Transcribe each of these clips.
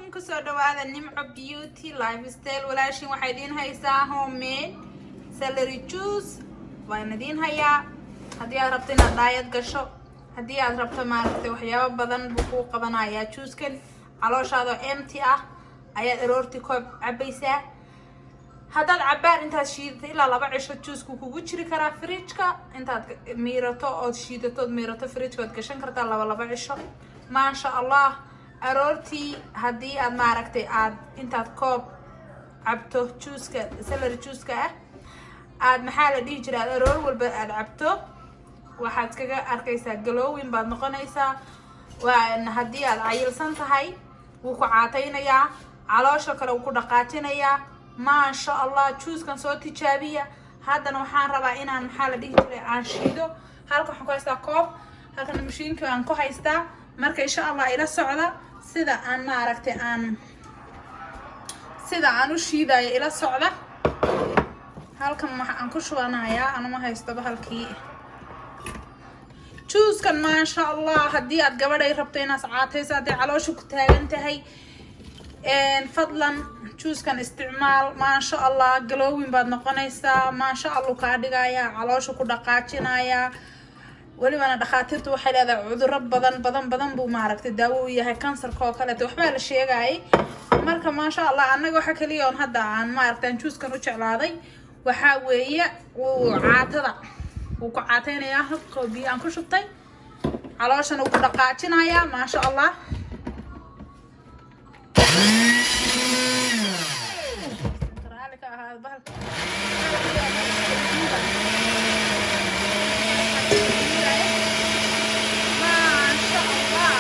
Calaykum, kusoo dhawaada Nimco Beauty Lifestyle. Walaashin waxaa idiin haysaa homemade celery juice waan idiin hayaa. Haddii aad rabto inaad diet gasho, haddii aad rabto, maaragtay, waxyaabo badan buu kuu qabanayaa juicekan. Calooshaadoo empty ah ayaad aroortii koob cabaysaa. Haddaad cabaar intaad shiidato, ilaa 2 cisho juiceku kugu jiri karaa fridgeka. Intaad miirato ood shiidato ood miirato, fridgeka ood gashan kartaa 2 2 cisho. Maasha Allah, aroortii haddii aad, maaragtay, aad intaad koob cabto juiceka, celery juiceka ah, aad, maxaa la dhihi jira, aad aroor walba aad cabto, waxaad kaga arkaysaa glowing baad noqonaysaa. Waa haddii aad cayilsan tahay, wuu ku caataynayaa, caloosha kale wuu ku dhaqaajinayaa. Maasha Allah, juicekan soo tijaabiya. Haddana waxaan rabaa inaan, maxaa la dhihi jiray, aan shiido. Halka waxaan ku haystaa koob, halkana mashiinka aan ku haystaa. Marka insha Allah ila socda sida aan, maaragtay, aan sida aan u shiidayo ila socda. Halkan waxa aan ku shubanayaa, anuma haystoba halkii juicekan. Maasha Allah, haddii aad gabadhay rabto inaad caatayso, hadday caloosha ku taagan tahay, fadlan juicekan isticmaal. Maasha Allah, glowing baad noqonaysaa. Maasha Allah, kaa dhigayaa, caloosha ku dhaqaajinayaa. Welibana dhakhaatiirtu waxay leedahay cuduro badan badan badan buu, maaragtay, daawo u yahay. Kansarka oo kaleeto waxbaa la sheegayay. Marka maasha Allah, annaga waxa kaliya oon hadda aan, maaragtay, aan juicekan u jeclaaday waxaa weeye wuu caatada, wuu ku caateynayaa. Habkoo biyo aan ku shubtay, calooshana wuu ku dhaqaajinayaa. Maasha Allah. Raali ka ahaada bahalka. Maasha Allah.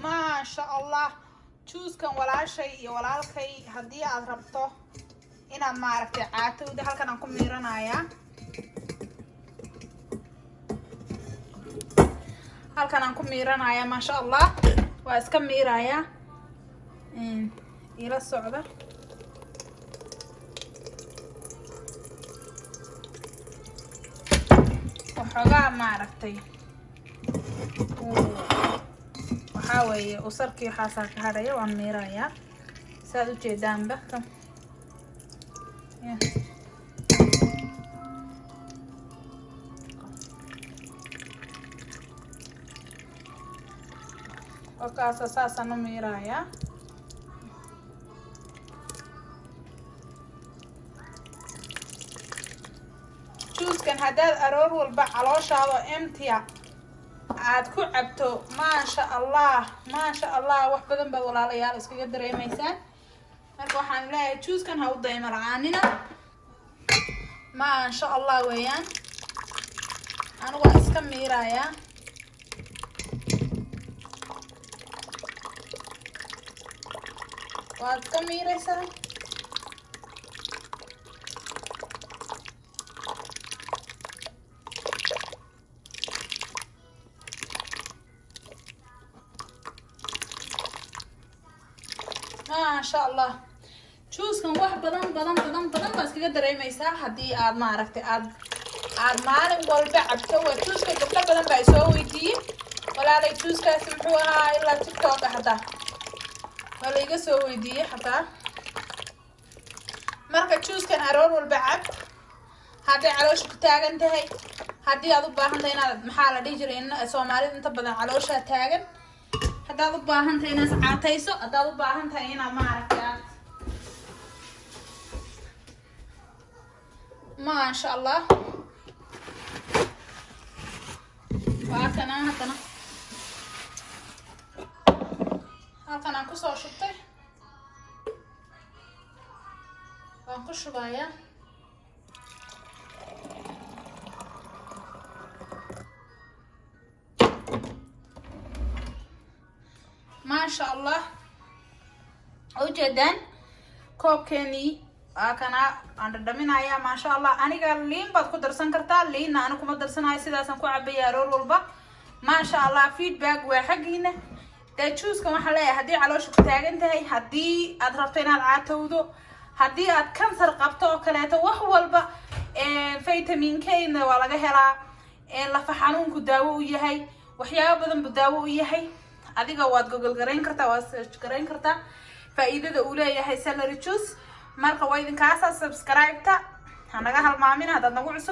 Maasha Allah, juuskan, walaashay iyo walaalkay, haddii aad rabto inaad, maaragtay, caatowda, halkan aan ku miiranayaa. Halkan aan ku miiranayaa. Maasha Allah, waa iska miirayaa, ila socda. Waxoogaa, maaragtay, waxaa weeye usarkii waxaasaa ka hadhaya, waan miirayaa saad ujeedaanba. Ya. Wakaasa, saasaan u miirayaa. Juuskan haddaad aroor walba calooshaadoo empty aad ku cabto, maasha Allah, maasha Allah, wax badan baad, walaalayaal, iskaga dareemaysaan. Marka waxaan leeyahay, juuskan ha u daymo la-aanina. Maasha Allah weeyaan. Anigu waan iska miirayaa. Waad iska miiraysaa. Maasha Allah, juuskan wax badan badan badan badan baa iskaga dareemaysaa haddii aad, maaragtay, aad maalin walba cabto. Waa juuska gabdho badan baa isoo weydiiyey: "Walaalay, juuskaasi muxuu ahaa?" Ilaa TikTok xataa waa la iga soo weydiiyey xataa. Marka juuskan aroor walba cab hadday caloosha ku taagan tahay, haddii aad u baahan tahay inaad, maxaa la dhihi jiray, in Soomaalida inta badan calooshaa taagan, haddaad u baahan tahay inaad caatayso, haddaad u baahan tahay inaad, maaragtay, aad. Maasha Allah, waa kana. Haddana halkan aan kusoo shubtay, waan ku shubayaa. Maasha Allah, ujeedaan koobkeenii waa kana, aan dhadhaminaya. Maasha Allah, aniga liin baad ku darsan kartaa, liinna ani kuma darsanayo, sidaasaan ku cabaya aroor walba. Maasha Allah, feedback waa xaggiina. Dee juicekan waxaa leeyahay, haddii caloosha ku taagan tahay, haddii aad rabto inaad caatowdo, haddii aad kansar qabto oo kaleeto, wax walba, vitamin K-na waa laga helaa, lafa xanuunku daawo u yahay, waxyaabo badan buu daawo u yahay. Adiga waad google garayn kartaa, waad search garayn kartaa faa'iidada uu leeyahay celery juice. Marka waa idinkaasaa. Subscribe-ta hanaga halmaamin haddaad nagu cusub.